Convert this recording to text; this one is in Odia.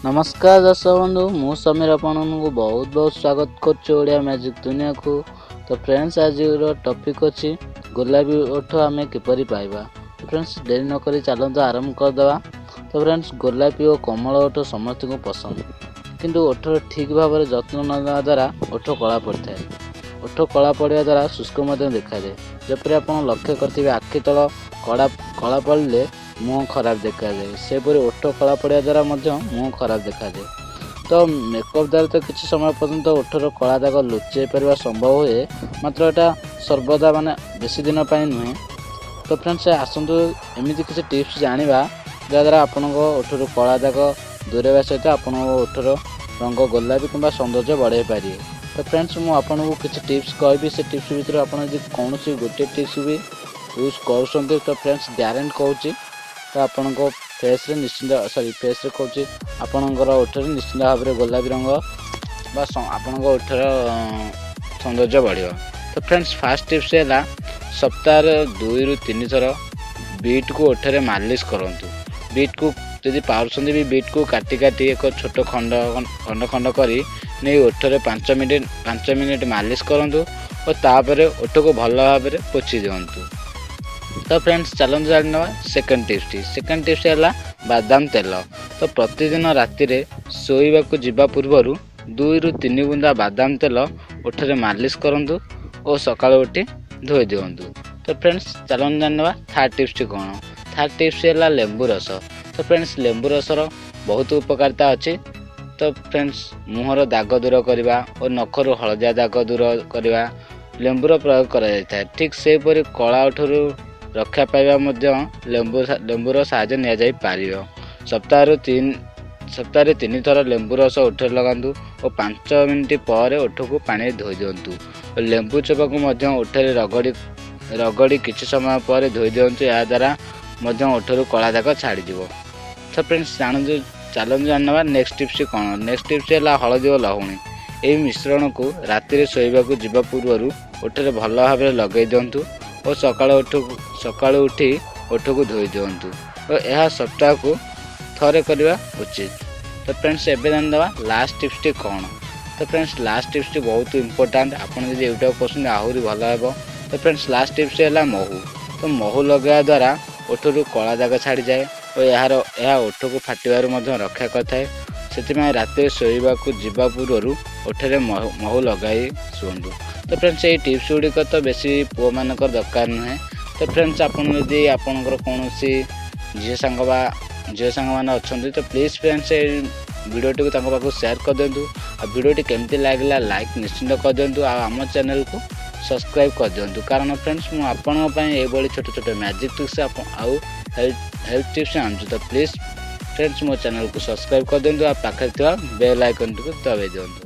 ନମସ୍କାର ଦର୍ଶକ ବନ୍ଧୁ, ମୁଁ ସମୀର ଆପଣଙ୍କୁ ବହୁତ ବହୁତ ସ୍ୱାଗତ କରୁଛି ଓଡ଼ିଆ ମ୍ୟାଜିକ୍ ଦୁନିଆକୁ। ତ ଫ୍ରେଣ୍ଡସ୍, ଆଜିର ଟପିକ୍ ଅଛି ଗୋଲାପୀ ଓଠ ଆମେ କିପରି ପାଇବା। ତ ଫ୍ରେଣ୍ଡସ୍, ଡେରି ନକରି ଚାଲନ୍ତୁ ଆରମ୍ଭ କରିଦେବା। ତ ଫ୍ରେଣ୍ଡସ୍, ଗୋଲାପୀ ଓ କମଳ ଓଠ ସମସ୍ତଙ୍କୁ ପସନ୍ଦ, କିନ୍ତୁ ଓଠର ଠିକ୍ ଭାବରେ ଯତ୍ନ ନ ନେବା ଦ୍ୱାରା ଓଠ କଳା ପଡ଼ିଥାଏ। ଓଠ କଳା ପଡ଼ିବା ଦ୍ୱାରା ଶୁଷ୍କ ମଧ୍ୟ ଦେଖାଯାଏ। ଯେପରି ଆପଣ ଲକ୍ଷ୍ୟ କରିଥିବେ, ଆଖି ତଳ କଳା ପଡ଼ିଲେ ମୁହଁ ଖରାପ ଦେଖାଯାଏ, ସେପରି ଓଠ କଳା ପଡ଼ିବା ଦ୍ୱାରା ମଧ୍ୟ ମୁହଁ ଖରାପ ଦେଖାଯାଏ। ତ ମେକଅପ୍ ଦ୍ୱାରା ତ କିଛି ସମୟ ପର୍ଯ୍ୟନ୍ତ ଓଠର କଳା ଦାଗ ଲୁଚାଇ ପାରିବା ସମ୍ଭବ ହୁଏ, ମାତ୍ର ଏଇଟା ସର୍ବଦା ମାନେ ବେଶୀ ଦିନ ପାଇଁ ନୁହେଁ। ତ ଫ୍ରେଣ୍ଡସ୍, ଆସନ୍ତୁ ଏମିତି କିଛି ଟିପ୍ସ ଜାଣିବା ଯାହାଦ୍ୱାରା ଆପଣଙ୍କ ଓଠରୁ କଳା ଦାଗ ଦୂରେଇବା ସହିତ ଆପଣଙ୍କ ଓଠର ରଙ୍ଗ ଗୋଲାପୀ କିମ୍ବା ସୌନ୍ଦର୍ଯ୍ୟ ବଢ଼ାଇ ପାରିବେ। ତ ଫ୍ରେଣ୍ଡସ୍, ମୁଁ ଆପଣଙ୍କୁ କିଛି ଟିପ୍ସ କହିବି। ସେ ଟିପ୍ସ ଭିତରୁ ଆପଣ ଯଦି କୌଣସି ଗୋଟିଏ ଟିପ୍ସ ବି ୟୁଜ୍ କରୁଛନ୍ତି, ତ ଫ୍ରେଣ୍ଡସ୍ ଗ୍ୟାରେଣ୍ଟି କହୁଛି, ତ ଆପଣଙ୍କ ଫେସ୍ରେ ନିଶ୍ଚିନ୍ତ, ସରି, ଫେସ୍ରେ କହୁଛି, ଆପଣଙ୍କର ଓଠରେ ନିଶ୍ଚିନ୍ତ ଭାବରେ ଗୋଲାପୀ ରଙ୍ଗ ବା ଆପଣଙ୍କ ଓଠର ସୌନ୍ଦର୍ଯ୍ୟ ବଢ଼ିବ। ତ ଫ୍ରେଣ୍ଡସ୍, ଫାର୍ଷ୍ଟ ଟିପ୍ସ ହେଲା ସପ୍ତାହରେ 2ରୁ 3 ଥର ବିଟ୍କୁ ଓଠରେ ମାଲିସ କରନ୍ତୁ। ବିଟ୍କୁ ଯଦି ପାରୁଛନ୍ତି ବି ବିଟ୍କୁ କାଟି କାଟି ଏକ ଛୋଟ ଖଣ୍ଡ ଖଣ୍ଡ ଖଣ୍ଡ କରି ନେଇ ଓଠରେ 5 ମିନିଟ୍ ମାଲିସ କରନ୍ତୁ ଓ ତାପରେ ଓଠକୁ ଭଲ ଭାବରେ ପୋଛି ଦିଅନ୍ତୁ। ତ ଫ୍ରେଣ୍ଡସ୍, ଚାଲନ୍ତୁ ଜାଣିନେବା ସେକେଣ୍ଡ ଟିପ୍ସଟି। ସେକେଣ୍ଡ ଟିପ୍ସ ହେଲା ବାଦାମ ତେଲ। ତ ପ୍ରତିଦିନ ରାତିରେ ଶୋଇବାକୁ ଯିବା ପୂର୍ବରୁ 2ରୁ 3 ବୁନ୍ଦା ବାଦାମ ତେଲ ଓଠରେ ମାଲିସ କରନ୍ତୁ ଓ ସକାଳୁ ଉଠି ଧୋଇ ଦିଅନ୍ତୁ। ତ ଫ୍ରେଣ୍ଡସ୍, ଚାଲନ୍ତୁ ଜାଣିନେବା ଥାର୍ଡ଼ ଟିପ୍ସଟି କ'ଣ। ଥାର୍ଡ଼ ଟିପ୍ସ ହେଲା ଲେମ୍ବୁ ରସ। ତ ଫ୍ରେଣ୍ଡସ୍, ଲେମ୍ବୁ ରସର ବହୁତ ଉପକାରିତା ଅଛି। ତ ଫ୍ରେଣ୍ଡସ୍, ମୁହଁର ଦାଗ ଦୂର କରିବା ଓ ନଖରୁ ହଳଦିଆ ଦାଗ ଦୂର କରିବା ଲେମ୍ବୁର ପ୍ରୟୋଗ କରାଯାଇଥାଏ। ଠିକ୍ ସେହିପରି କଳା ଓଠରୁ ରକ୍ଷା ପାଇବା ମଧ୍ୟ ଲେମ୍ବୁର ସାହାଯ୍ୟ ନିଆଯାଇପାରିବ। ସପ୍ତାହରେ 3 ଥର ଲେମ୍ବୁ ରସ ଓଠରେ ଲଗାନ୍ତୁ ଓ 5 ମିନିଟ୍ ପରେ ଓଠକୁ ପାଣିରେ ଧୋଇ ଦିଅନ୍ତୁ। ଲେମ୍ବୁ ଚୋପାକୁ ମଧ୍ୟ ଓଠରେ ରଗଡ଼ି ରଗଡ଼ି କିଛି ସମୟ ପରେ ଧୋଇ ଦିଅନ୍ତୁ। ଏହାଦ୍ୱାରା ମଧ୍ୟ ଓଠରୁ କଳା ଦାଗ ଛାଡ଼ିଯିବ। ତ ଫ୍ରେଣ୍ଡସ୍, ଚାଲନ୍ତୁ ଜାଣିନେବା ନେକ୍ସଟ ଟିପ୍ସ କ'ଣ। ନେକ୍ସଟ ଟିପ୍ସ ହେଲା ହଳଦୀ ଓ ଲହୁଣୀ। ଏହି ମିଶ୍ରଣକୁ ରାତିରେ ଶୋଇବାକୁ ଯିବା ପୂର୍ବରୁ ଓଠରେ ଭଲ ଭାବରେ ଲଗାଇ ଦିଅନ୍ତୁ ଓ ସକାଳୁ ଉଠି ଓଠକୁ ଧୋଇ ଦିଅନ୍ତୁ ଓ ଏହା ସପ୍ତାହକୁ ଥରେ କରିବା ଉଚିତ। ତ ଫ୍ରେଣ୍ଡସ୍, ଏବେ ଜାଣିଦେବା ଲାଷ୍ଟ ଟିପ୍ସଟି କ'ଣ। ତ ଫ୍ରେଣ୍ଡସ୍, ଲାଷ୍ଟ ଟିପ୍ସଟି ବହୁତ ଇମ୍ପୋର୍ଟାଣ୍ଟ। ଆପଣ ଯଦି ଏଇଟାକୁ କରୁଛନ୍ତି ଆହୁରି ଭଲ ହେବ। ତ ଫ୍ରେଣ୍ଡସ୍, ଲାଷ୍ଟ ଟିପ୍ସ ହେଲା ମହୁ। ତ ମହୁ ଲଗାଇବା ଦ୍ୱାରା ଓଠରୁ କଳା ଦାଗ ଛାଡ଼ିଯାଏ ଓ ଏହା ଓଠକୁ ଫାଟିବାରୁ ମଧ୍ୟ ରକ୍ଷା କରିଥାଏ। ସେଥିପାଇଁ ରାତିରେ ଶୋଇବାକୁ ଯିବା ପୂର୍ବରୁ ଓଠରେ ମହୁ ଲଗାଇ ଶୁଅନ୍ତୁ। ତ ଫ୍ରେଣ୍ଡସ୍, ଏଇ ଟିପ୍ସ ଗୁଡ଼ିକ ତ ବେଶୀ ପୁଅମାନଙ୍କର ଦରକାର ନୁହେଁ। ତ ଫ୍ରେଣ୍ଡସ୍, ଆପଣ ଯଦି ଆପଣଙ୍କର କୌଣସି ଝିଅ ସାଙ୍ଗ ବା ଝିଅ ସାଙ୍ଗମାନେ ଅଛନ୍ତି, ତ ପ୍ଲିଜ୍ ଫ୍ରେଣ୍ଡସ୍, ଏଇ ଭିଡ଼ିଓଟିକୁ ତାଙ୍କ ପାଖକୁ ସେୟାର କରିଦିଅନ୍ତୁ। ଆଉ ଭିଡ଼ିଓଟି କେମିତି ଲାଗିଲା ଲାଇକ୍ ନିଶ୍ଚିନ୍ତ କରିଦିଅନ୍ତୁ ଆଉ ଆମ ଚ୍ୟାନେଲକୁ ସବସ୍କ୍ରାଇବ୍ କରିଦିଅନ୍ତୁ, କାରଣ ଫ୍ରେଣ୍ଡସ୍, ମୁଁ ଆପଣଙ୍କ ପାଇଁ ଏଇଭଳି ଛୋଟ ଛୋଟ ମ୍ୟାଜିକ୍ ଟ୍ରିକ୍ସ ଆଉ ହେଲ୍ଥ ଟିପ୍ସ ଆଣୁଛି। ତ ପ୍ଲିଜ୍ ଫ୍ରେଣ୍ଡସ୍, ମୋ ଚ୍ୟାନେଲକୁ ସବସ୍କ୍ରାଇବ୍ କରିଦିଅନ୍ତୁ ଆଉ ପାଖରେ ଥିବା ବେଲ୍ ଆଇକନ୍ଟିକୁ ଦବାଇ ଦିଅନ୍ତୁ।